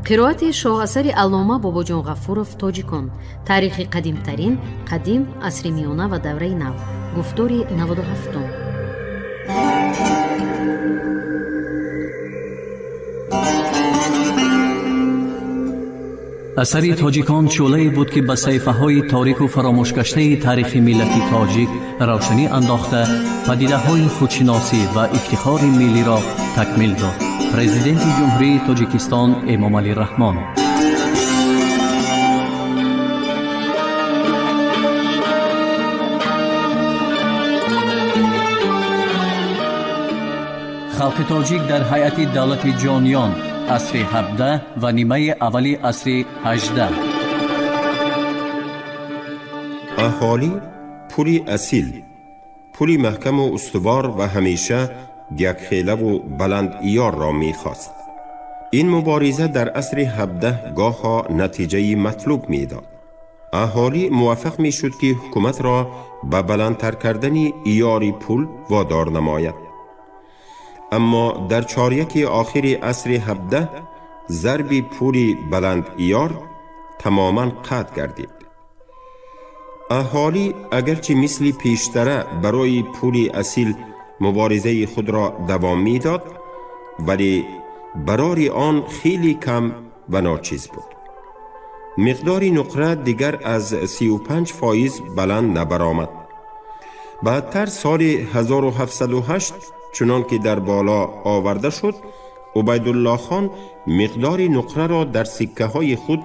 Қироати шоҳасари аллома Бобоҷон Ғафуров «Тоҷикон. Таърихи қадимтарин, қадим, асри миёна ва давраи нав», гуфтори 97-ум. Асари «Тоҷикон» шӯълае буд, ки ба саҳифаҳои торику фаромӯшгаштаи таърихи миллати тоҷик равшанӣ андохта, падидаҳои худшиносӣ ва ифтихори миллиро такмил дод. Президенти Ҷумҳурии Тоҷикистон Эмомалӣ Раҳмон. Халқи тоҷик дар ҳайати давлати ҷониён, асри 17 ва нимаи аввали асри 18. Аҳолӣ пули асил, пули маҳкаму устувор ва ҳамеша якхелаву баландиёрро мехост. Ин мубориза дар асри 17 гоҳо натиҷаи матлуб медод. Аҳолӣ муваффақ мешуд, ки ҳукуматро ба баландтар кардани иёри пул водор намояд. Аммо дар чоряки охири асри 17 зарби пули баландиёр тамоман қатъ гардид. Аҳолӣ агарчи мисли пештара барои пули асил муборизаи худро давом медод, вале барори он хеле кам ва ночиз буд. Миқдори нуқра дигар аз 35% баланд набаромад. Баъдтар, соли 1708, чунон ки дар боло оварда шуд, Убайдуллохон миқдори нуқраро дар сиккаҳои худ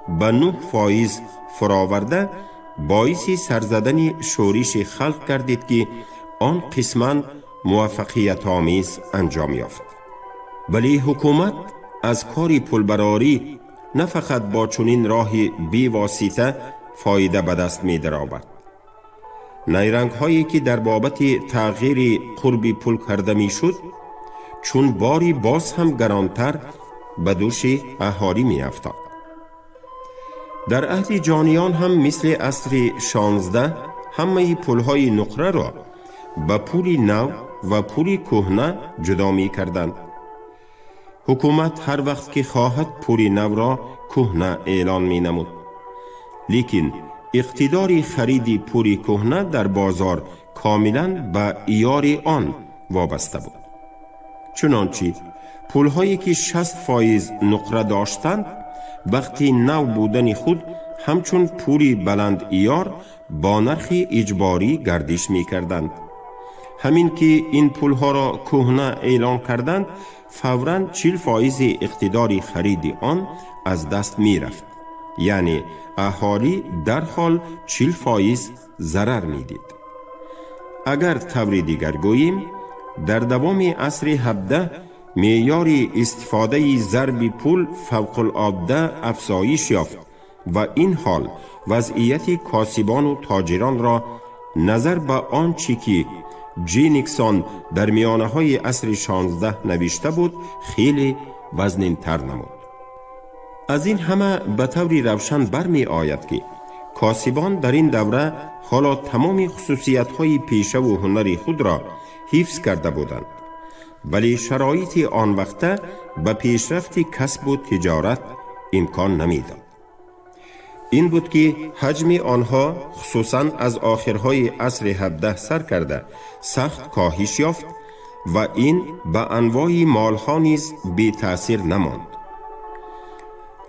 ба 9% фуроварда, боиси сарзадани шӯриши халқ гардид, ки он қисман муваффақиятомез анҷом ёфт. Вале ҳукумат аз кори пулбарорӣ на фақат бо чунин роҳи бевосита фоида ба даст медаровард. Найрангҳое, ки дар бобати тағйири қурби пул карда мешуд, чун бори боз ҳам гаронтар ба дӯши аҳолӣ меафтод. Дар аҳди ҷониён ҳам мисли асри 16 ҳамаи пулҳои нуқраро ба пули нав ва пули кӯҳна ҷудо мекарданд. Ҳукумат ҳар вақт ки хоҳад, пули навро кӯҳна эълон менамуд, лекин иқтидори хариди пули кӯҳна дар бозор комилан ба иёри он вобаста буд. Чунончи пулҳое, ки 60% нуқра доштанд, вақти нав будани худ ҳамчун пули баландиёр бо нархи иҷборӣ гардиш мекарданд. Ҳамин ки ин пулҳоро кӯҳна эълон карданд, фавран 40 фоизи иқтидори хариди он аз даст мерафт, яъне аҳолӣ дарҳол 40% зарар медид. Агар таври дигар гӯем, дар давоми асри 17 меъёри истифодаи зарби пул фавқулодда афзоиш ёфт ва ин ҳол вазъияти косибону тоҷиронро назар ба он чӣ ки Ҷениксон дар миёнаҳои асри 16 навишта буд, хеле вазнинтар намуд. Аз ин ҳама ба таври равшан бармеояд, ки косибон дар ин давра ҳоло тамоми хусусиятҳои пешаву ҳунари худро ҳифз карда буданд, вале шароити он вақта ба пешрафти касбу тиҷорат имкон намедод. Ин буд, ки ҳаҷми онҳо, хусусан аз охирҳои асри 17 сар карда, сахт коҳиш ёфт ва ин ба анвои молҳо низ бетаъсир намонд.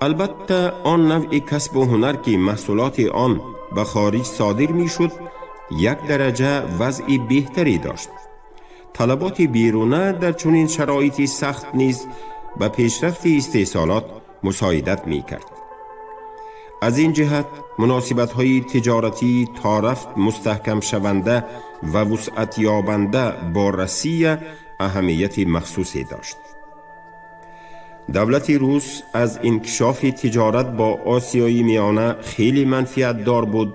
Албатта, он навъи касбу ҳунар, ки маҳсулоти он ба хориҷ содир мешуд, як дараҷа вазъи беҳтаре дошт. Талаботи беруна дар чунин шароити сахт низ ба пешрафти истеҳсолот мусоидат мекард. Аз ин ҷиҳат муносибатҳои тиҷоратӣ торафт мустаҳкамшаванда ва вусъатёбанда бо Россия аҳамияти махсусе дошт. Давлати рус аз инкишофи тиҷорат бо Осиёи Миёна хеле манфиатдор буд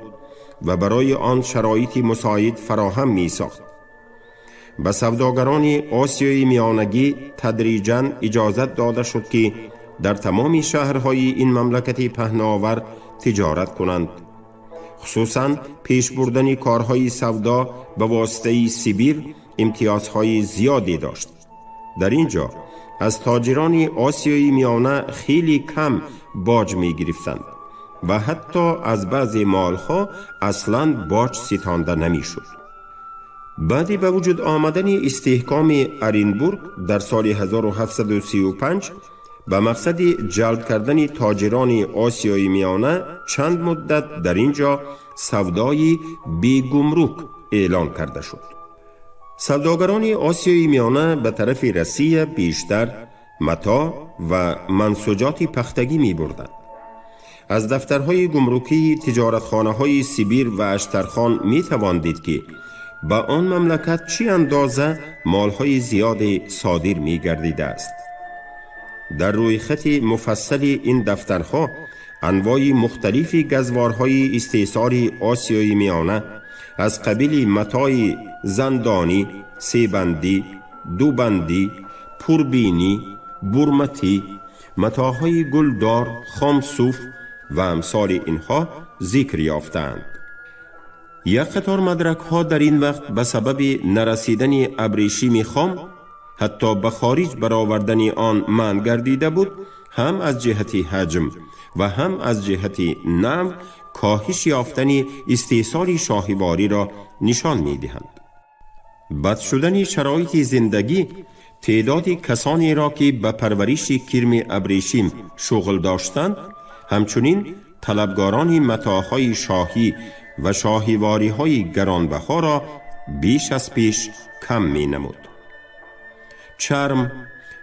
ва барои он шароити мусоид фароҳам месохт. Ба савдогарони Осиёи Миёнагӣ тадриҷан иҷозат дода шуд, ки дар тамоми шаҳрҳои ин мамлакати паҳновар тиҷорат кунанд. Хусусан пеш бурдани корҳои савдо به واسطه سیبیر امتیازهای زیادی داشت. در اینجا از تاجران آسیای میانه خیلی کم باج می گرفتند و حتی از بعضی مالها اصلاً باج ستانده نمی شد. بعدی به وجود آمدن استحکام ارینبورگ در سال 1735 به مقصد جلب کردن تاجران آسیای میانه چند مدت در اینجا سودای بی گمرک اعلان کرده شد. سوداگران آسیای میانه به طرف روسیه بیشتر متاع و منسوجات پختگی می بردند. از دفترهای گمرکی تجارتخانه های سیبیر و اشترخان می توان دید که به آن مملکت چی اندازه مالهای زیاد صادر می گردیده است. در روی خط مفصل این دفترها انواع مختلف گزوارهای استحصار آسیای میانه از قبیل متاع زندانی، سه‌بندی، دوبندی، پربینی، برمتی، متاعهای گلدار، خامصوف و امثال اینها ذکر یافتند. یک قطار مدرک ها در این وقت به سبب نرسیدن ابریشیم خام حتی به خارج برآوردن آن منع گردیده بود، هم از جهت حجم و هم از جهت نوع کاهش یافتن استحصال شاهیواری را نشان می دهند. بد شدن شرایط زندگی تعداد کسانی را که به پرورش کرم ابریشیم شغل داشتند، همچنین طلبگاران متاعهای شاهی و شاهیواری های گرانبها را بیش از پیش کم می نمود. چرم،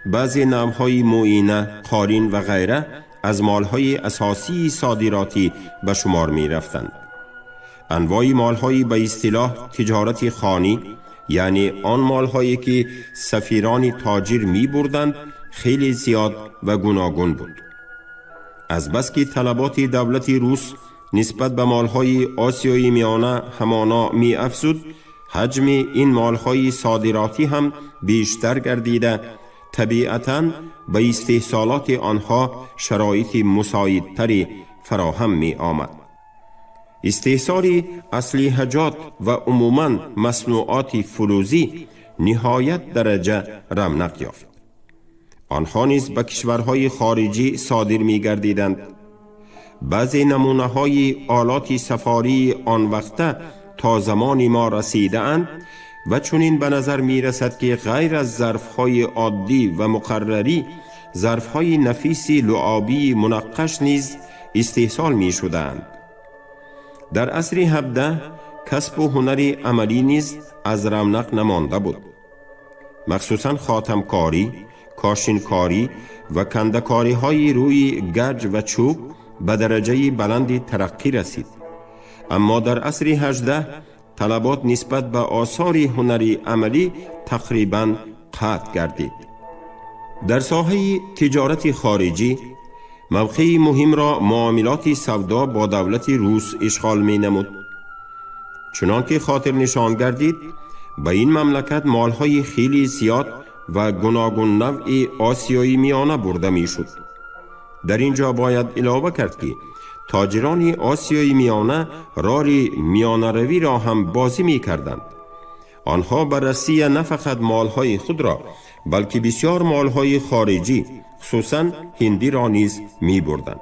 بعضی نوعهای معینه، قالین و غیره از مالهای اساسی صادراتی به شمار می رفتند. انواع مالهای به اصطلاح تجارت خانی، یعنی آن مالهایی که سفیران تاجر می بردند، خیلی زیاد و گوناگون بود. از بس که طلبات دولت روس نسبت به مالهای آسیای میانه همانا می افزود، حجم این مالهای صادراتی هم بیشتر گردیده، طبیعتاً به استحصالات آنها شرایط مساعدتری فراهم می آمد. استحصال اسلحه‌جات و عموماً مصنوعات فلوزی نهایت درجه رونق یافت. آنها نیز به کشورهای خارجی صادر می گردیدند. بعضی نمونه های آلات سفاری آن وقته تا زمان ما رسیده اند و چنین به نظر می رسد که غیر از ظرف های عادی و مقرری، ظرف های نفیس لعابی منقش نیز استحصال می شدند. در عصر 17 کسب و هنر عملی نیز از رونق نمانده بود. مخصوصا خاتمکاری، کاشینکاری و کندکاری های روی گچ و چوب به درجه بلند ترقی رسید. اما در عصر 18 طلبات نسبت به آثار هنری عملی تقریبا قطع گردید. در ساحه تجارت خارجی موقع مهم را معاملات سودا با دولت روس اشغال می نمود. چنانکه خاطر نشان گردید، به این مملکت مالهای خیلی زیاد و گوناگون نوع آسیایی میانه برده می شد. در اینجا باید علاوه کرد که تاجران آسیای میانه رار میانه روی را هم بازی می کردند. آنها به روسیه نه فقط مالهای خود را، بلکه بسیار مالهای خارجی، خصوصا هندی را نیز می بردند.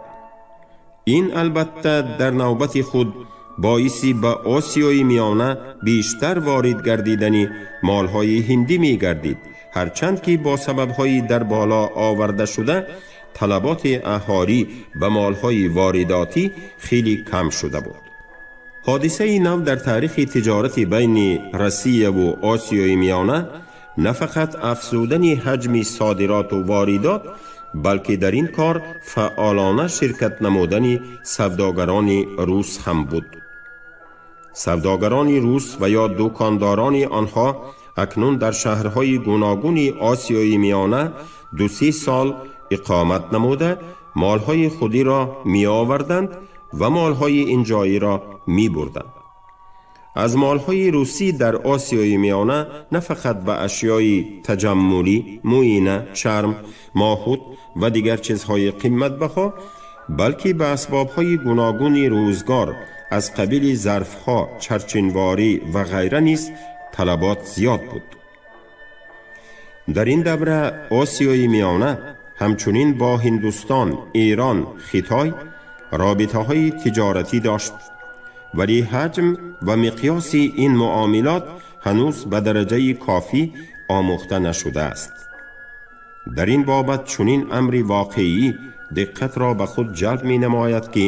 این البته در نوبت خود باعثی به آسیای میانه بیشتر وارد گردیدن مالهای هندی می گردید، هرچند که با سببهای در بالا آورده شده طلبات اهالی به مالهای وارداتی خیلی کم شده بود. حادثه نو در تاریخ تجارت بین روسیه و آسیای میانه نه فقط افزودن حجم صادرات و واردات، بلکه در این کار فعالانه شرکت نمودن سوداگران روس هم بود. سوداگران روس و یا دکانداران آنها اکنون در شهرهای گوناگون آسیای میانه 2-3 سال اقامت نموده مالهای خودی را می آوردند و مالهای اینجایی را می بردند. از مالهای روسی در آسیای میانه نه فقط به اشیای تجملی، موینه، چرم، ماهوت و دیگر چیزهای قیمت بها، بلکه به اسبابهای گوناگون روزگار از قبیل ظرفها، چرچینواری و غیره نیز талабот зиёд буд. Дар ин давра Осиёи Миёна ҳамчунин бо Ҳиндустон, Эрон, Хитой робитаҳои тиҷоратӣ дошт, вале ҳаҷм ва миқёси ин муомилот ҳанӯз ба дараҷаи кофӣ омӯхта нашудааст. Дар ин бобат чунин амри воқеӣ диққатро ба худ ҷалб менамояд, ки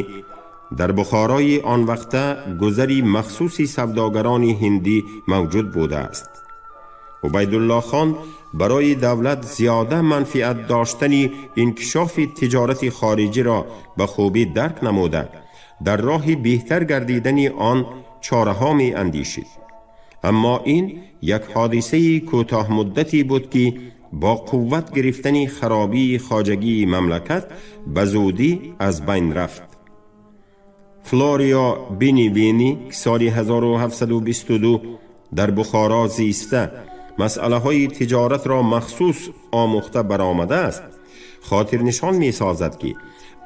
дар Бухорои он вақта гузари махсуси савдогарони ҳиндӣ мавҷуд будааст. Убайдулло хон барои давлат зиёда манфиат доштани инкишофи тиҷорати хориҷиро ба хубӣ дарк намуда, дар роҳи беҳтар гардидани он чораҳо меандешид. Аммо ин як ҳодисаи кӯтоҳмуддате буд, ки бо қувват гирифтани харобии хоҷагии мамлакат ба зудӣ аз байн рафт. Флорио Бенивени, ки соли 1722 дар Бухоро зиста, масъалаҳои тиҷоратро махсус омӯхта баромадааст, хотирнишон месозад, ки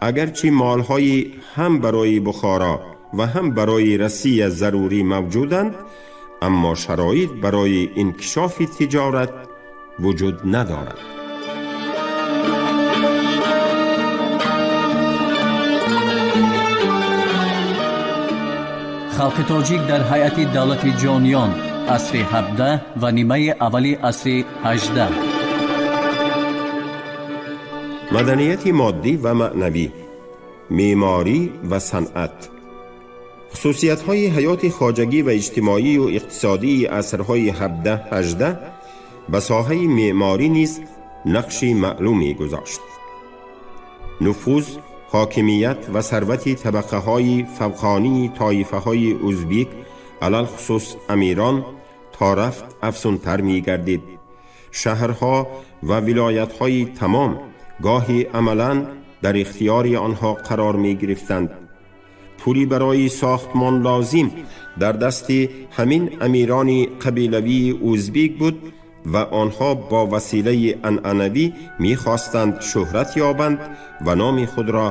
агарчи молҳои ҳам барои Бухоро ва ҳам барои Россия зарурӣ мавҷуданд, аммо шароит барои инкишофи тиҷорат вуҷуд надорад. Халқи тоҷик дар ҳайати давлати ҷониён, асри 17 ва нимаи аввали асри 18. Маданияти моддӣ ва маънавӣ, меъморӣ ва санъат. Хусусиятҳои ҳаёти хоҷагӣ ва иҷтимоию иқтисодии асрҳои 17-18 ба соҳаи меъморӣ низ нақши маълуме гузошт. Нуфуз, ҳокимият ва сарвати табақаҳои фавқонии тоифаҳои узбек, алалхусус амирон, то рафт афзунтар мегардид. Шаҳрҳо ва вилоятҳои тамом гоҳи амалан дар ихтиёри онҳо қарор мегирифтанд. Пули барои сохтмон лозим дар дасти ҳамин амирони қабилавии узбек буд ва онҳо бо василаи анъанавӣ мехостанд шӯҳрат ёбанд ва номи худро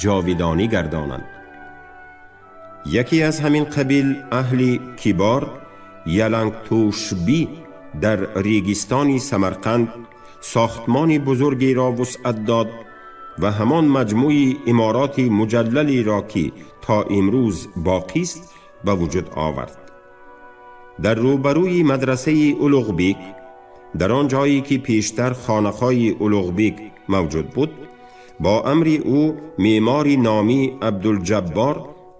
ҷовидонӣ гардонанд. Яке аз ҳамин қабил аҳли кибор, Ялангтӯшбӣ, дар регистони Самарқанд сохтмони бузургеро вусъат дод ва ҳамон маҷмӯи имороти муҷаллалеро, ки то имрӯз боқист, ба вуҷуд овард. Дар рӯбарӯи мадрасаи Улуғбек, дар он ҷое ки пештар хонақои Улуғбек мавҷуд буд, бо амри ӯ меъмори номӣ Абдулҷаббор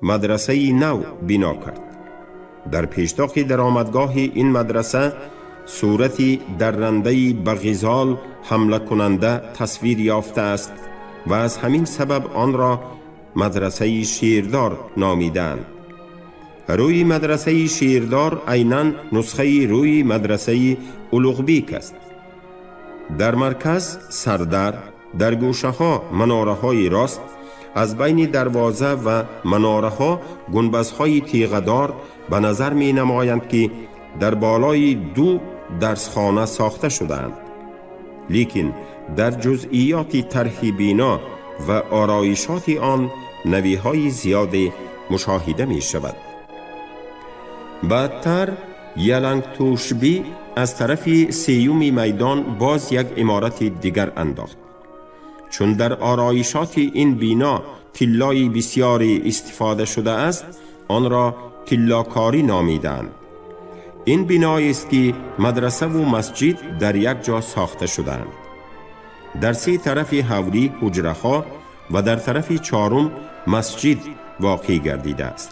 мадрасаи нав бино кард. Дар пештоқи даромадгоҳи ин мадраса сурати даррандаи ба ғизол ҳамлакунанда тасвир ёфтааст ва аз ҳамин сабаб онро мадрасаи шердор номидаанд. Рӯи мадрасаи шердор айнан нусхаи рӯи мадрасаи Улуғбек аст. Дар марказ сардар, дар гӯшаҳо манораҳои рост, аз байни дарвоза ва манораҳо гунбазҳои теғадор ба назар менамоянд, ки дар болои ду дарсхона сохта шудаанд. Лекин дар ҷузъиёти тарҳи бино ва ороишоти он навиҳои зиёде мушоҳида мешавад. Баъдтар Ялангтӯшбӣ аз тарафи сеюми майдон боз як иморати дигар андохт. Чун дар ороишоти ин бино тиллои бисёре истифода шудааст, онро тиллокорӣ номидаанд. Ин биноест, ки мадрасаву масҷид дар як ҷо сохта шудаанд. Дар се тарафи ҳавлӣ ҳуҷраҳо ва дар тарафи чорум масҷид воқеъ гардидааст.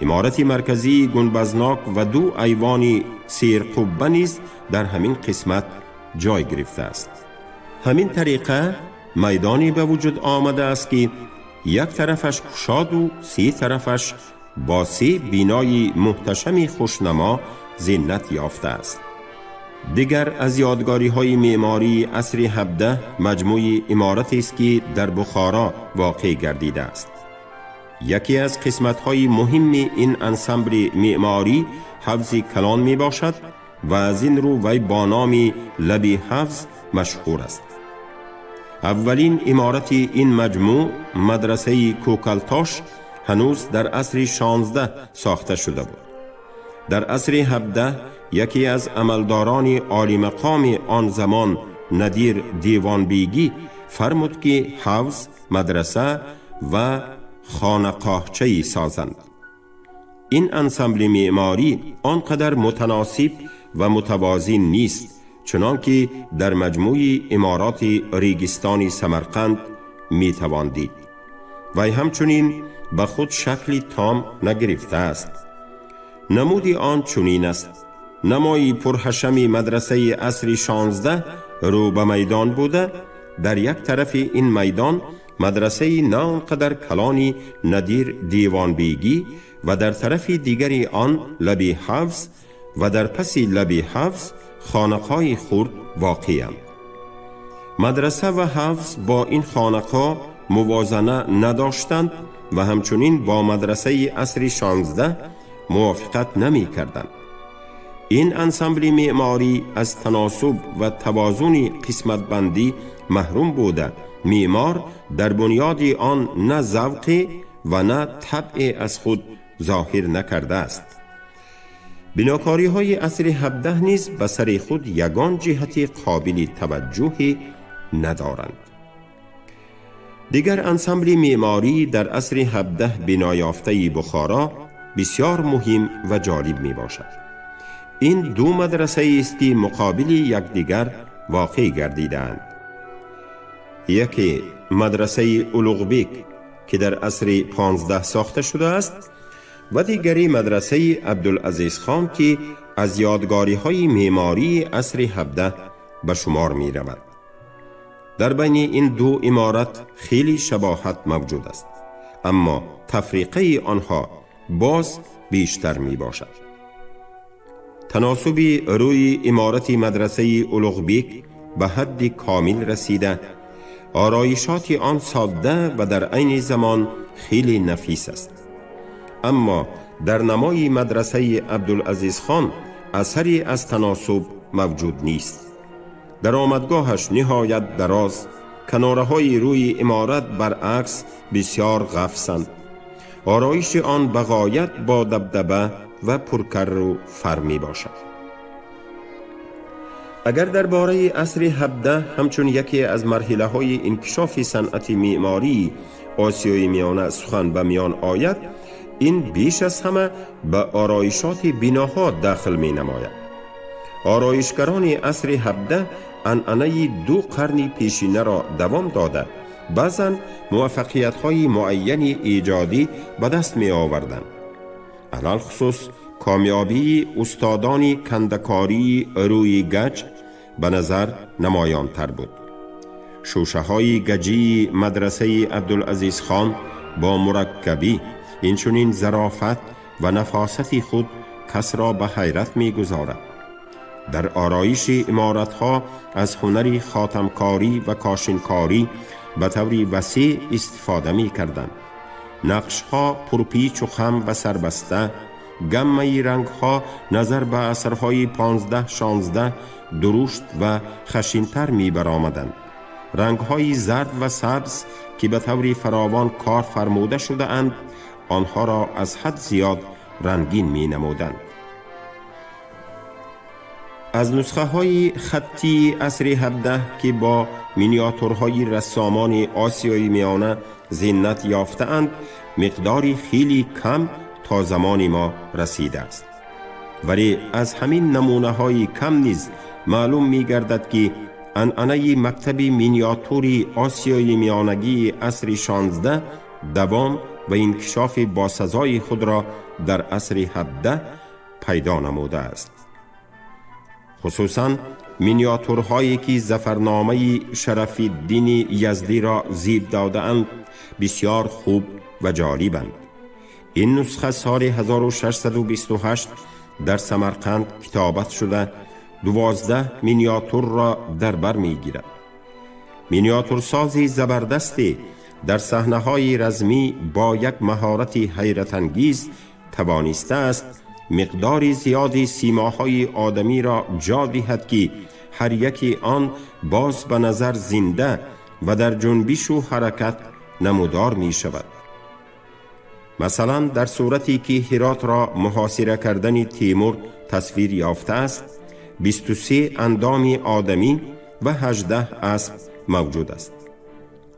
Иморати марказии гунбазнок ва ду айвони серқубба низ дар ҳамин қисмат ҷой гирифтааст. Ҳамин тариқа майдоне ба вуҷуд омадааст, ки як тарафаш кушоду се тарафаш бо се бинои муҳташами хушнамо зинат ёфтааст. Дигар аз ёдгориҳои меъмории асри 17 маҷмӯи иморатест, ки дар Бухоро воқеъ гардидааст. Яке аз қисматҳои муҳимми ин ансамбли меъморӣ ҳавзи калон мебошад ва аз ин рӯ вай бо номи лаби ҳавз машҳур аст. Аввалин иморати ин маҷмӯъ, мадрасаи Кӯкалтош, ҳанӯз дар асри 16 сохта шуда буд. Дар асри 17 یکی از عملداران عالی مقام آن زمان ندیر دیوانبیگی فرمود که حوض، مدرسه و خانقاهچه‌ای سازند. این انسامبل معماری آنقدر متناسب و متوازن نیست چنانکه در مجموع عمارات ریگستان سمرقند می توان دید و همچنین به خود شکلی تام نگرفته است. نمود آن چنین است: نمای پرحشم مدرسه عصر 16 رو به میدان بوده، در یک طرف این میدان مدرسه نه آنقدر کلانی ندیر دیوانبیگی و در طرف دیگری آن لبی حوض و در پس لبی حوض خانقای خرد واقع‌اند. مدرسه و حوض با این خانقا موازنه نداشتند و همچنین با مدرسه عصر 16 موافقت نمی کردند. این انسامبل معماری از تناسب و توازن قسمت بندی محروم بوده، معمار در بنیاد آن نه ذوق و نه طبع از خود ظاهر نکرده است. بناکاری های عصر 17 نیز به سر خود یگان جهت قابل توجه ندارند. دیگر انسامبل معماری در عصر 17 بنایافته بخارا بسیار مهم و جالب می باشد. این دو مدرسه است که مقابل یکدیگر واقع گردیدند. یکی مدرسه اولوغبیک که در عصر 15 ساخته شده است و دیگری مدرسه عبدالعزیز خان که از یادگاری های معماری عصر 17 به شمار می رود. در بین این دو عمارت خیلی شباهت موجود است، اما تفریقه آنها باز بیشتر می باشد. تناسب روی عمارت مدرسه اولوغبیک به حد کامل رسیده، آرایشات آن ساده و در عین زمان خیلی نفیس است. اما در نمای مدرسه عبدالعزیز خان اثری از تناسب موجود نیست. در آمدگاهش نهایت دراز، کناره های روی عمارت برعکس بسیار غفصند. آرایش آن بغایت با دبدبه و پرکر و فر می باشد. اگر درباره عصر 17 همچون یکی از مرحله های انکشاف صنعت معماری آسیای میانه سخن به میان آید، این بیش از همه به آرایشات بناها داخل می نماید. آرایشگران عصر 17 عنعنه دو قرن پیشینه را دوام داده، بعضا موفقیت های معین ایجادی به دست می آوردند. علی‌الخصوص کامیابی استادان کندکاری روی گچ به نظر نمایان تر بود. شوشه های گجی مدرسه عبدالعزیز خان با مرکبی، اینچنین ظرافت و نفاست خود کس را به حیرت می گذارد. در آرایش عمارت‌ها از هنر خاتمکاری و کاشینکاری به طور وسیع استفاده می کردند. نقش‌ها پرپیچ و خم و سربسته، گمه رنگ‌ها نظر به عصرهای 15-16 درشت و خشن‌تر می برآمدند. رنگ‌های زرد و سبز که به طور فراوان کار فرموده شده اند، آنها را از حد زیاد رنگین می نمودند. از نسخه های خطی عصر 17 که با مینیاتورهای رسامان آسیای میانه زینت یافته‌اند، مقداری خیلی کم تا زمان ما رسیده است. ولی از همین نمونه های کم نیز معلوم می گردد که عنعنه مکتب مینیاتوری آسیای میانگی عصر 16 دوام و انکشاف باسزای خود را در عصر 17 پیدا نموده است. خصوصا مینیاتورهایی که ظفرنامه شرف الدین یزدی را زیب داده‌اند بسیار خوب و جالبند. این نسخه سال 1628 در سمرقند کتابت شده 12 مینیاتور را در بر میگیرد. مینیاتورسازی زبردستی در صحنه‌های رزمی با یک مهارت حیرت انگیز توانسته است مقدار زیادی سیماهای آدمی را جا دهد که هر یکی آن باز به نظر زنده و در جنبش و حرکت نمودار می شود. مثلا در صورتی که هرات را محاصره کردن تیمور تصویر یافته است، 23 اندام آدمی و 18 اسب موجود است.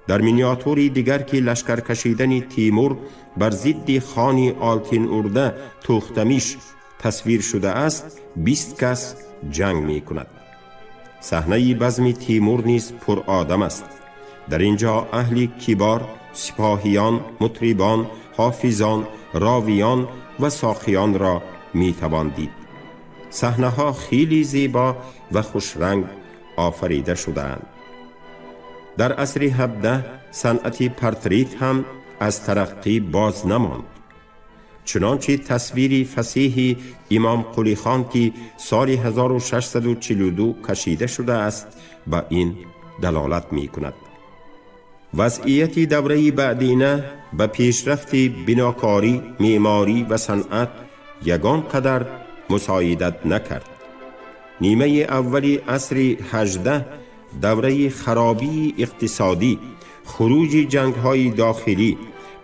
در مینیاتوری دیگر که لشکر کشیدن تیمور بر ضد خان آلتین ارده توختمیش تصویر شده است، 20 کس جنگ می کند. صحنه بزم تیمور نیز پر آدم است. در اینجا اهل کبار، سپاهیان، مطربان، حافظان، راویان و ساقیان را می توان دید. صحنه ها خیلی زیبا و خوشرنگ آفریده شده‌اند. در عصر 17 صنعت پرتریت هم از ترقی باز نماند. چنانچه تصویر فصیح امام قلی خان که سال 1642 کشیده شده است به این دلالت می کند. وضعیت دوره بعدینه به پیشرفت بناکاری، معماری و صنعت یگان قدر مساعدت نکرد. نیمه اول عصر 18 دوره خرابی اقتصادی، خروج جنگ‌های داخلی،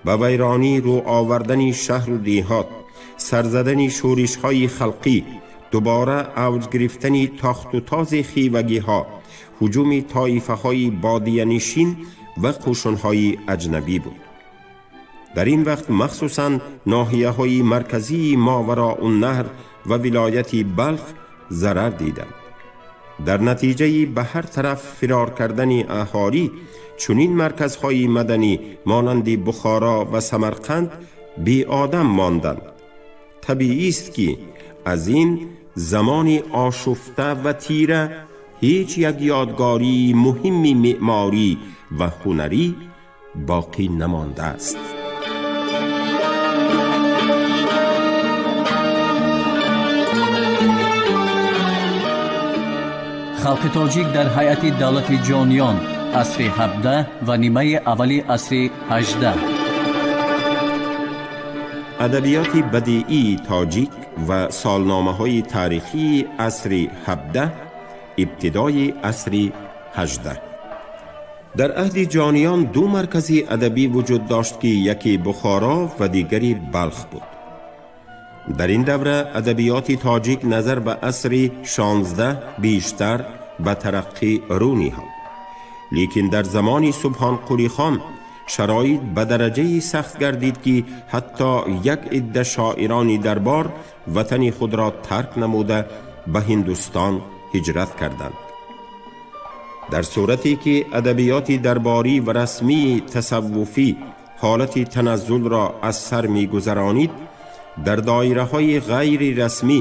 به ویرانی رو آوردن شهر و دیهات، سرزدن شورش‌های خلقی، دوباره اوج گرفتن تاخت و تاز خیوگی‌ها، هجوم طایفه‌های بادیه‌نشین و قشون‌های اجنبی بود. در این وقت مخصوصاً ناحیه‌های مرکزی ماوراءالنهر و ولایت بلخ ضرر دیدند. در نتیجه به هر طرف فرار کردن اهالی، چنین مرکزهای مدنی مانند بخارا و سمرقند بی آدم ماندند. طبیعی است که از این زمان آشفته و تیره هیچ یک یادگاری مهم معماری و هنری باقی نمانده است. Халқи тоҷик дар ҳайати давлати ҷониён асри 17 ва нимаи аввали асри 18. Адабиёти бадиии тоҷик ва солномаҳои таърихии асри 17, ибтидои асри 18. Дар аҳди ҷониён ду маркази адабӣ вуҷуд дошт ки яке Бухоро ва дигари Балх буд. Дар ин давра адабиёти тоҷик назар ба асри 16 бештар ба тараққӣ рӯ ниҳод. Лекин дар замони Субҳонқулихон шароит ба дараҷаи сахт гардид ки ҳатто як идда шоирони дарбор ватани худро тарк намуда ба Ҳиндустон ҳиҷрат карданд. Дар сурате ки адабиёти дарборӣ ва расмии тасаввуфӣ ҳолати таназзулро аз сар мегузаронид, дар доираҳои ғайри расмӣ,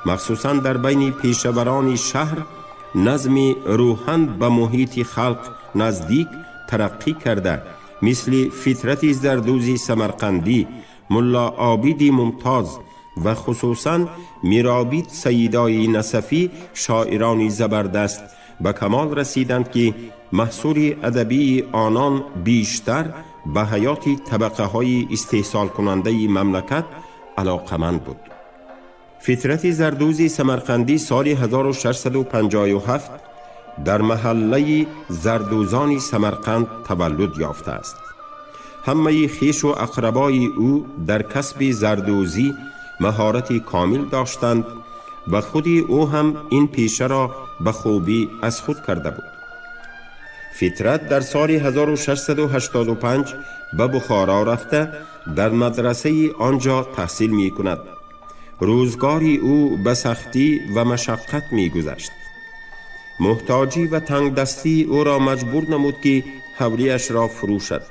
махсусан дар байни пешаварони шаҳр, назми рӯҳан ба муҳити халқ наздик тараққӣ карда, мисли Фитрати Зардӯзи Самарқандӣ, Мулло Обиди Мумтоз ва хусусан Миробид Саидои Насафӣ шоирони забардаст ба камол расиданд ки маҳсули адабии онон бештар ба ҳаёти табақаҳои истеҳсолкунандаи мамлакат алоқаманд буд. Фитрати Зардӯзи Самарқандӣ соли 1657 дар маҳаллаи Зардӯзони Самарқанд таваллуд ёфтааст. Ҳамаи хешу ақрабои ӯ дар касби зардӯзӣ маҳорати комил доштанд ва худи ӯ ҳам ин пешаро ба хубӣ аз худ карда буд. Фитрат дар соли 1685 ба Бухоро рафта дар мадрасаи он ҷо таҳсил мекунад. Рӯзгори ӯ ба сахтӣ ва машаққат мегузашт. Муҳтоҷӣ ва тангдастӣ ӯро маҷбур намуд ки ҳавлиашро фурӯшад.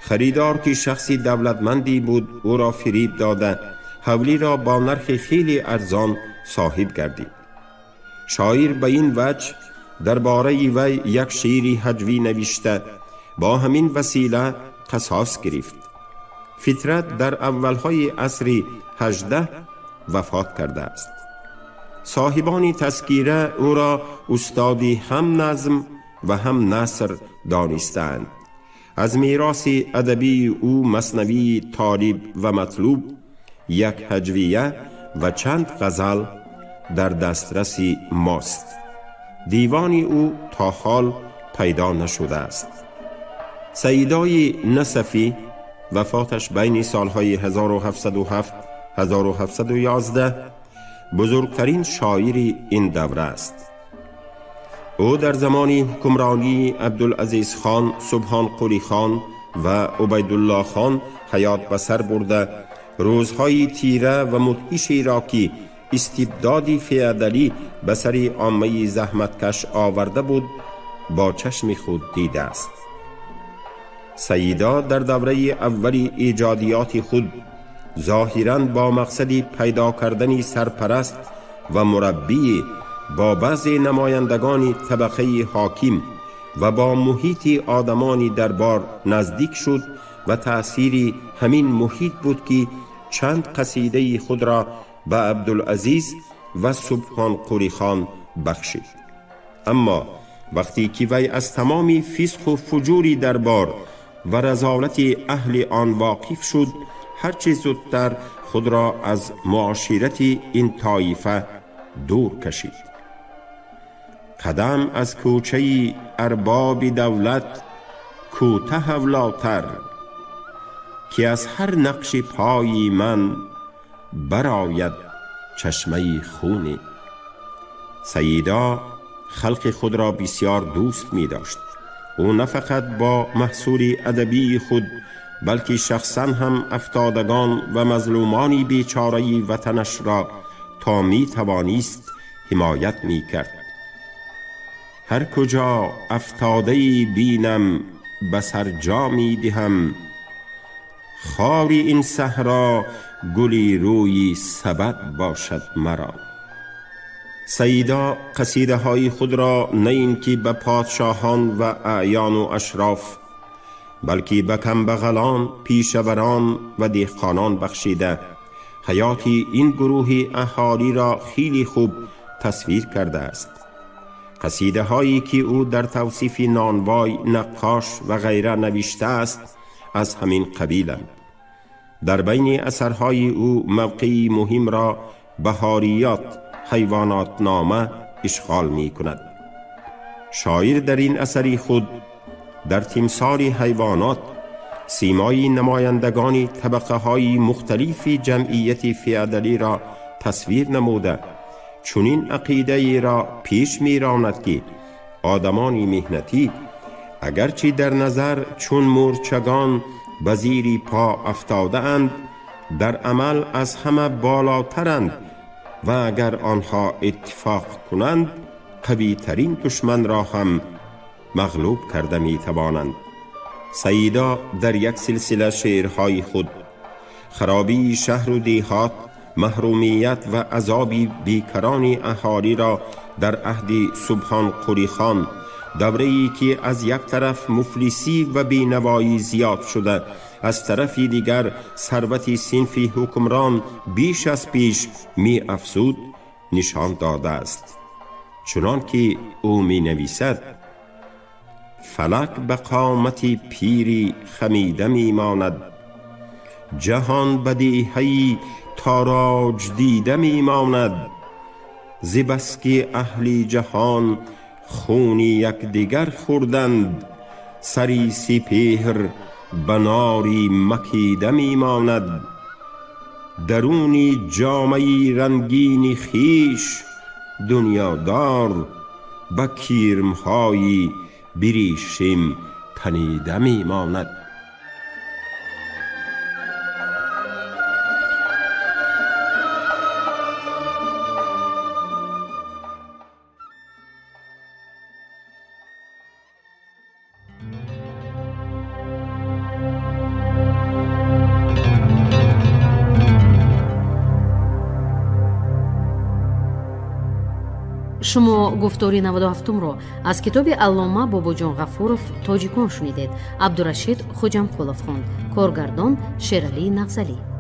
Харидор ки шахси давлатмандӣ буд, ӯро фириб дода ҳавлиро бо нархи хеле арзон соҳиб гардид. Шоир ба ин ваҷҳ дар бораи вай як шеъри ҳаҷвӣ навишта бо ҳамин васила қасос гирифт. Фитрат дар аввалҳои асри 18 вафот кардааст. Соҳибони тазкира ӯро устоди ҳам назм ва ҳам наср донистаанд. Аз мероси адабии ӯ маснавии Толиб ва матлуб, як ҳаҷвия ва чанд ғазал дар дастраси мост. Дивони ӯ то ҳол пайдо нашудааст. Саидои Насафӣ вафоташ байни солҳои 1707-1711 بزرگترین شاعر این دوره است. او در زمان حکمرانی عبدالعزیز خان، سبحان قلی خان و عبیدالله خان حیات به سر برده، روزهای تیره و مدهشی را که استبداد فئودالی به سر عامه زحمتکش آورده بود با چشم خود دیده است. سیدا در دوره اول ایجادیات خود ظاهراً با مقصد پیدا کردن سرپرست و مربی با بعض نمایندگان طبقه حاکم و با محیط آدمان دربار نزدیک شد و تأثیر همین محیط بود که چند قصیده خود را به عبدالعزیز و سبحان قلی خان بخشید. اما وقتی که وی از تمام فسق و فجور دربار و رذالت اهل آن واقف شد، هرچه زودتر خود را از معاشرت این طایفه دور کشید. قدم از کوچه ارباب دولت کوته اولاتر، که از هر نقش پای من براید چشمه خونی. سیدا خلق خود را بسیار دوست می داشت. او نه فقط با محصول ادبی خود بلکه شخصا هم افتادگان و مظلومان بیچاره وطنش را تا می توانست حمایت می کرد. هر کجا افتاده بینم به سر جا می دهم، خاری این صحرا گلی روی سبد باشد مرا. سیدا قصیده های خود را نه اینکه به پادشاهان و اعیان و اشراف، بلکه به کمبغلان، پیشوران و دهقانان بخشیده، حیات این گروه اهالی را خیلی خوب تصویر کرده است. قصیده هایی که او در توصیف نانوای، نقاش و غیره نوشته است از همین قبیلند. در بین اثرهای او موقعی مهم را بهاریات حیوانات نامه اشغال می کند. شاعر در این اثر خود در تمثال حیوانات سیمای نمایندگان طبقه های مختلف جمعیت فئودالی را تصویر نموده، چنین عقیده را پیش می راند که آدمان مهنتی اگرچه در نظر چون مورچگان به زیر پا افتاده اند، در عمل از همه بالاترند و اگر آنها اتفاق کنند قوی ترین دشمن را هم مغلوب کرده می توانند. سیدا در یک سلسله شعرهای خود خرابی شهر و دیهات، محرومیت و عذاب بیکران اهالی را در عهد سبحان قلی خان، دوره‌ای که از یک طرف مفلسی و بینوایی زیاد شده، از طرف دیگر ثروت صنف حکمران بیش از پیش می افزود، نشان داده است. چنان که او می نویسد: فلک به قامت پیری خمیده می ماند، جهان به دیهی تاراج دیده می ماند. ز بس که اهل جهان خون یکدیگر خوردند، سری سپهر به ناری مکیده می ماند. درونی جامه رنگین خویش دنیادار، به کیرمهای بریشیم تنیده می ماند. Шумо гуфтори 97-умро аз китоби Аллома Бобоҷон Ғафуров «Тоҷикон» шунидед. Абдурашид Хоҷамқулов хонд. Коргардон Шералӣ Нағзалӣ.